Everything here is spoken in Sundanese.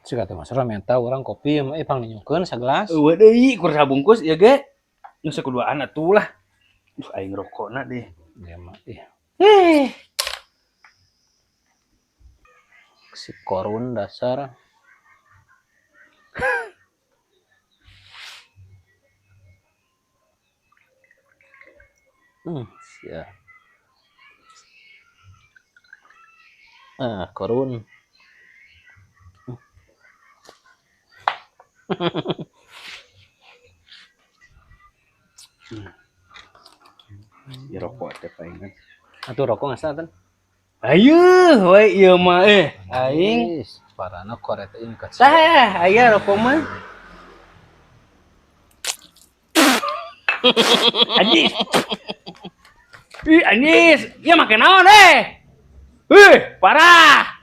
Cik atuh Mas Ro minta urang kopi mah pang ninyukeun sagelas. Eueuh deui kur sabungkus ieu ge. Nu sakuduaan atuh lah. Duh, aing rokokna deh. Dia mah ih. Eh. Si korun dasar. Sia. Ah, korun. Ya rokok teh palingan. Atuh rokok nggak tan? Ayo, we ieu mah aing. Ih, parana korek ini kacau. Tah, aya rokok mah. Anjis. Ih, anjis. Ieu make naon eh? Ih, parah.